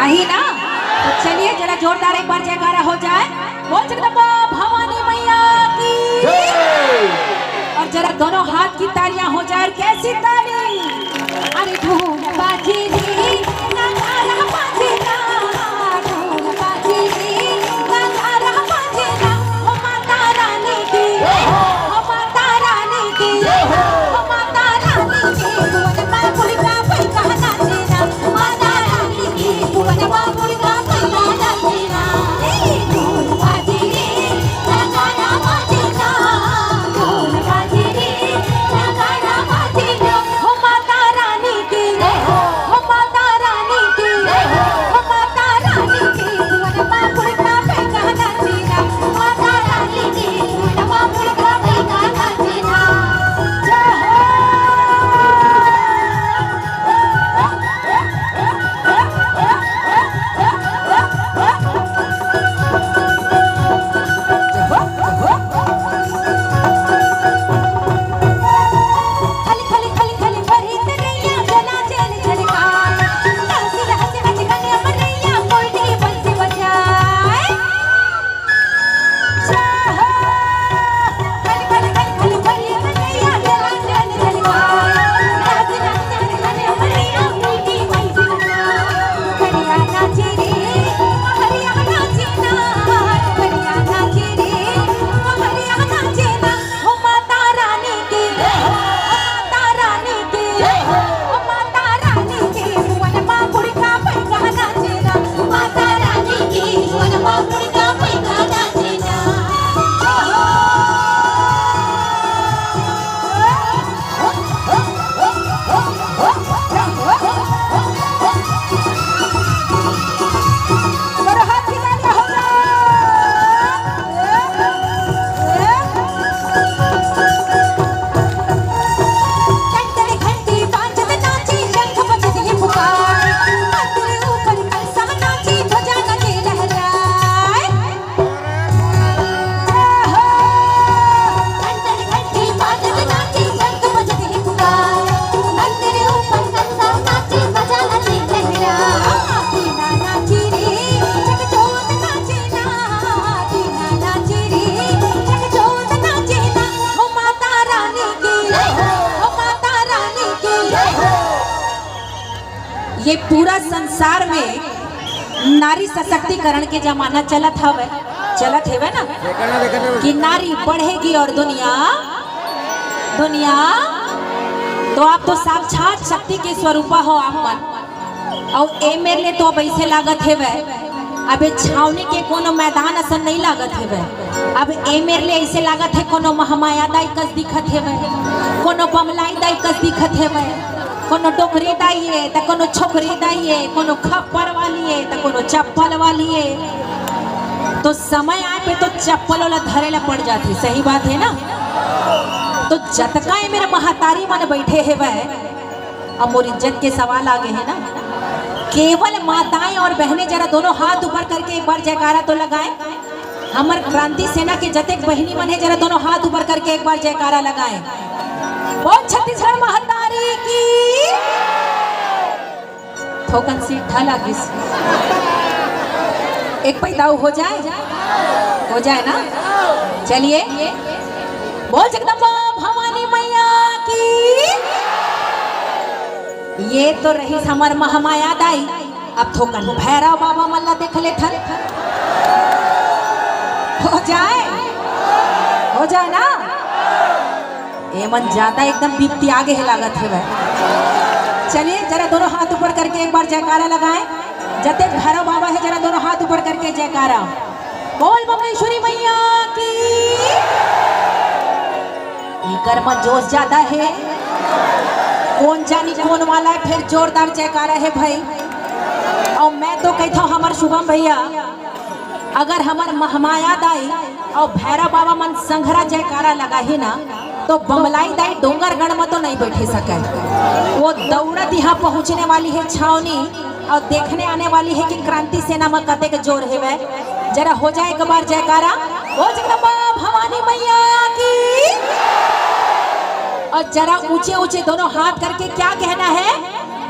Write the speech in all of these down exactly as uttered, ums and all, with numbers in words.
आही ना? तो चलिए, जरा जोरदार एक बार जयकारा हो जाए। बोल जगदम्बा भवानी मैया की। और जरा दोनों हाथ की तालियां हो जाए। और कैसी ताली? अरे ढोल बाजी रे, नगाड़ा बाजी ना, ढोल बाजी रे, नगाड़ा बाजी ना। ओ माता रानी की, ओ माता रानी की, ओ माता रानी की। ये पूरा संसार में नारी सशक्तिकरण के जमाना चलत हवे, चलत हेवे ना, कि नारी बढ़ेगी और दुनिया, दुनिया, तो आप तो साक्षात शक्ति के स्वरूपा हो आप मन। अउ ए मेर ले तो अब ऐसे लागत हेवे, अब ए छावनी के कोनो मैदान असन नहीं लागत हेवे। अब ए मेर ले ऐसे लागत हे कोनो महामाया दाई कस दिखत हेवे, कोनो बमलाई दाई कस दिखत हेवे। कोनो डोकरी दाई हे, त कोनो छोकरी दाई हे, कोनो खप्पर वाली हे, त कोनो चप्पल वाली हे। तो समय आए पे तो चप्पल वाला धरे ला पड़ जाथे, सही बात हे ना? तो जतका ए मेर महतारी मन बैठे हेवे, अब मोर इज्जत के सवाल आ गे हे ना, केवल माताएं और बहनें जरा दोनों हाथ ऊपर करके एक बार जयकारा तो लगाएं। हमर क्रांति सेना के जतेक बहिनी मन हे, जरा दोनों हाथ ऊपर करके एक बार जयकारा लगाएं। बोल छत्तीसगढ़ महतारी की। थोकन सीट ठा लागिस। एक पैताऊ हो जाए, हो जाए ना। चलिए, बोल जगदम्बा भवानी मैया की। ये तो रहिस हमर महामाया दाई। अब थोकन भैरव बाबा मन ला देख लेथन। हो जाए, हो जाए ना। ए मन ज्यादा एकदम बिपतिया गे हे लागत हेवय। चलिए, जरा दोनों हाथ ऊपर करके एक बार जयकारा लगाएं। जतेक भैरव बाबा हे, जरा दोनों हाथ ऊपर करके जयकारा। बोल बमलेश्वरी मैया की। इकर म जोश ज्यादा हे, कोन जानी कोन वाला हे, फेर जोरदार जयकारा हे भाई। अउ मैं तो कहिथंव हमर शुभम भैया, अगर हमर महमाया दाई अउ भैरव बाबा मन संघरा जयकारा लगाही ना, तो बमलाई दाई डोंगरगढ़ म तो नहीं बैठे सकय। वो दौड़त यहाँ पहुँचने वाली हे छावनी, अउ देखने आने वाली हे कि क्रांति सेना म कतेक जोर हेवय। जरा हो जाए एक बार जयकारा, बोल जगदम्बा भवानी मैया की। अउ जरा ऊंचे ऊंचे दोनों हाथ करके क्या कहना हे?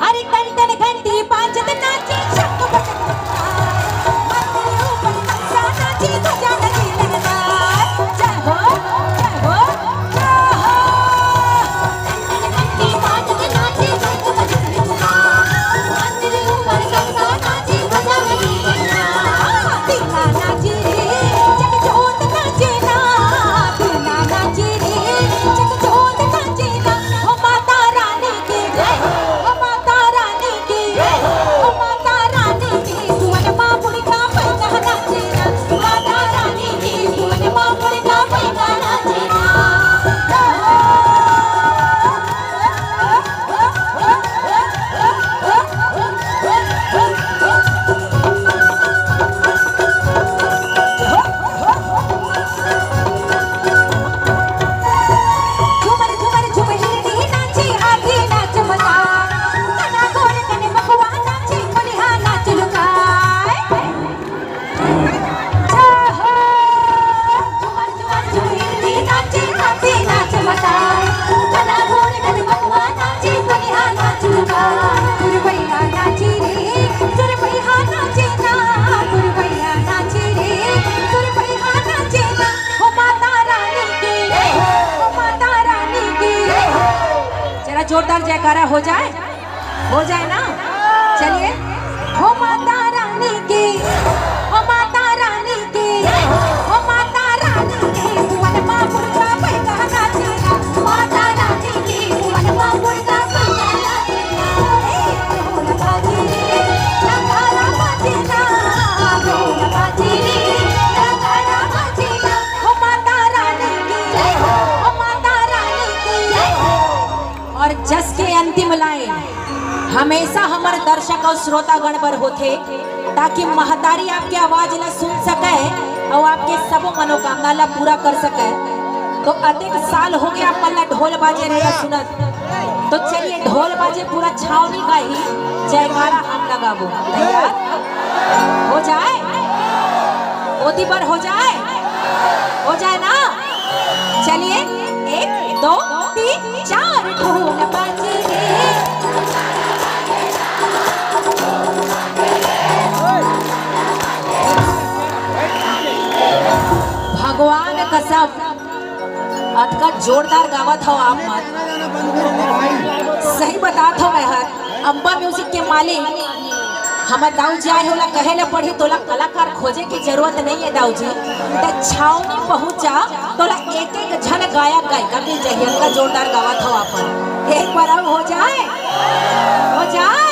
अरे टन टन घंटी बाजत नाचे, शक बजत मंदिर ऊपर कंसा नाचे, ध्वजा नदी लहराए। जय हो, जय हो, जय हो। टन टन घंटी बाजत नाचे, शक बजत मंदिर ऊपर कंसा नाचे, ध्वजा नदी लहराए। दीना नाचे रे, जगजोत नाचे ना, दीना नाचे रे, जगजोत नाचे ना। हो माता रानी की जय हो, हो माता रानी की जय हो, हो माता रानी की। सुवन माँ मुर्गा पैदा नाचे ना, माता रानी की। सुवन माँ मुर्गा पैदा नाचे ना। जय हो। झूमर झूमर झूम हिरनी नाचे, हाथी नाच मचा। कना गोर कने बकवा नाचे, कोलिहा नाच लुकाए। जय हो। झूमर झूमर झूम हिरनी नाचे, हाथी नाच मचा। कना गोर कने बकवा नाचे, कोलिहा नाच लुकाए। सुरबैया नाचे रे, सुरबैया नाचे ना, सुरबैया नाचे रे, सुरबैया नाचे ना। हो माता रानी की, हो माता रानी की। जरा जोरदार जयकारा हो जाए, हो जाए ना। चलिए, हो माता रानी की, हो माता रानी की, हो माता रानी की। सुवन माँ मुर्गा पैदा नाचे ना, माता रानी की। सुवन माँ मुर्गा पैदा नाचे ना। ए, ढोल बाजे रे, नगाड़ा बाजे ना, ढोल बाजे रे, नगाड़ा बाजे ना। हो माता रानी की जय हो, हो माता रानी की जय हो। और जस के अंतिम लाइन हमेशा हमर दर्शक और श्रोतागण बर होथे, ताकि महतारी आपके आवाज ला सुन सके और आपके सबो मनोकामना ला पूरा कर सके। तो अतेक साल हो गया अपन ला ढोल बाजे रहे सुनत, तो चलिए ढोल बाजे पूरा छावनी का ही जयकारा हम लगाबो। तैयार हो जाए, ओती बर हो जाए, हो जाए ना। चलिए, एक, दो, तीन, चार। ढोल बाजे रे। भगवान कसम, अतका जोरदार गावत हव आप मन। सही बतात हव मैं हर। अम्बा म्यूजिक के मालिक हमर दाऊ जी आए हे, ओला कहे ले पड़ही, तोला कलाकार खोजे के जरूरत नहीं है दाऊ जी। त छावनी पहुंच जा, तोला एक एक झन गायक गायिका मिल जाही। अतका जोरदार गावत हव आप मन। एक बार अउ हो जाए, हो जाए।